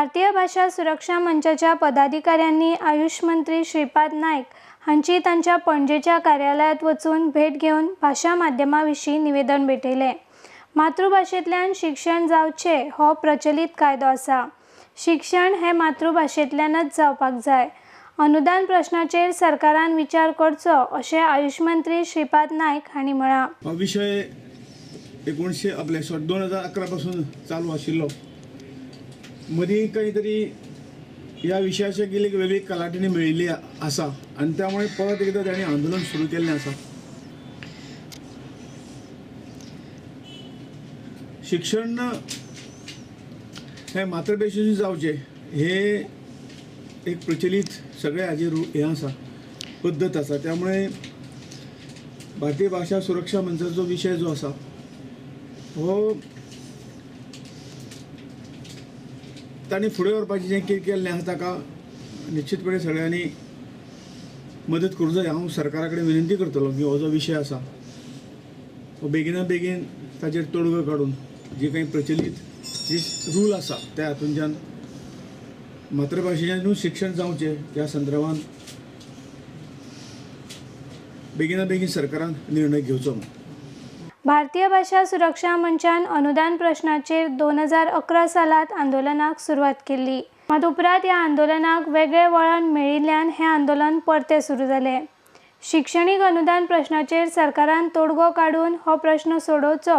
भारतीय भाशा सुरक्षा मंचाच्या पदाधिकाऱ्यांनी आयुष मंत्री श्रीपाद नायक हांची तांच्या पणजेच्या कार्यालयांत वचून भेट घेवन भाशा माध्यमा विशीं निवेदन भेटयलें. मातृभाशेंतल्यान शिक्षण जावचें हो प्रचलीत कायदो आसा. शिक्षण हें मातृभाशेंतल्यानच जावपाक जाय. अनुदान प्रश्नाचेर सरकारान विचार करचो अशें आयुष मंत्री श्रीपाद नायक हांणी म्हळां. हो विशय 2011 पासून चालू आशिल्लो. मदीं कांय तरी ह्या विशयाचे गेली वेगळी कलाटणी मेळिल्ली आसा आनी त्यामुळे परत एकदां तांणी आंदोलन सुरू केल्लें आसा. शिक्षण हें मातृभाशेंतून जावचें हे एक प्रचलीत सगळे हाजेर हें आसा, पद्दत आसा. त्यामुळे भारतीय भाशा सुरक्षा मंचाचो विशय जो आसा हो तांणी फुडें व्हरपाचें जें कितें केल्लें आसा ताका निश्चितपणे सगळ्यांनी मदत करूंक जाय. हांव सरकारा कडेन विनंती करतलो की हो जो विशय आसा हो बेगिना बेगीन ताचेर तोडगो काडून जी काही प्रचलीत जी रूल आसा त्या हातूंतल्यान मातृभाशेच्यानूच शिक्षण जावचें ह्या संदर्भान बेगिना बेगीन सरकारान निर्णय घेवचो. भारतीय भाशा सुरक्षा मंचान अनुदान प्रश्नाचेर 2011 सालात आंदोलनाक सुरवात केल्ली. मात उपरांत ह्या आंदोलनाक वेगळें वळण मेळिल्ल्यान हें आंदोलन परतें सुरू जालें. शिक्षणीक अनुदान प्रश्नाचेर सरकारान तोडगो काडून हो प्रश्न सोडोवचो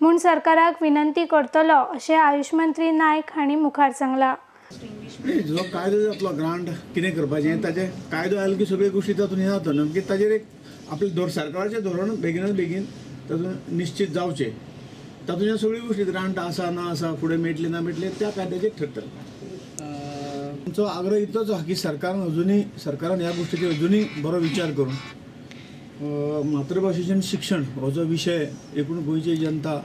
म्हूण सरकाराक विनंती करतलो अशें आयुष मंत्री नायक हांणी मुखार सांगलां. जो कायदो जातलो ग्रांट कितें करपाचें ताचे कायदो आयलो की सगळ्यो गोश्टी तातूंत हें जाता न्हू की ताजेर एक आपलें सरकाराचें धोरण बेगिनात बेगीन तातूंत निश्चीत जावचें. तातूंत ह्या सगळ्यो गोश्टी ग्रांट आसा ना आसा फुडें मेळटलें ना मेळटलें त्या कायद्याचेर ठरतलें. आमचो आग्रह इतलोच आसा की सरकारान अजुनूय सरकारान ह्या गोश्टीचेर अजुनूय बरो विचार करून मातृभाशेचें शिक्षण हो जो विशय एकूण गोंयची जनता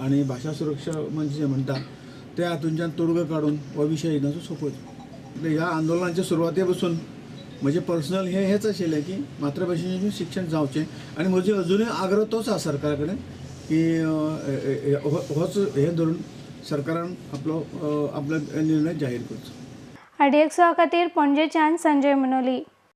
आनी भाशा सुरक्षा मंच जें म्हणटा त्या हातूंतल्यान तोडगो काडून हो विशय एकदांचो सोंपोवचो. ह्या आंदोलनाच्या सुरवाते पसून म्हजें पर्सनल हें हेंच आशिल्लें की मातृभाशेचें शिक्षण जावचें आनी म्हजो अजुनूय आग्रह तोच आसा सरकारा कडेन की होच हें धरून सरकारान आपलो आपलो निर्णय जाहीर करचो. RDX खातीर पणजेच्यान संजय मनोली.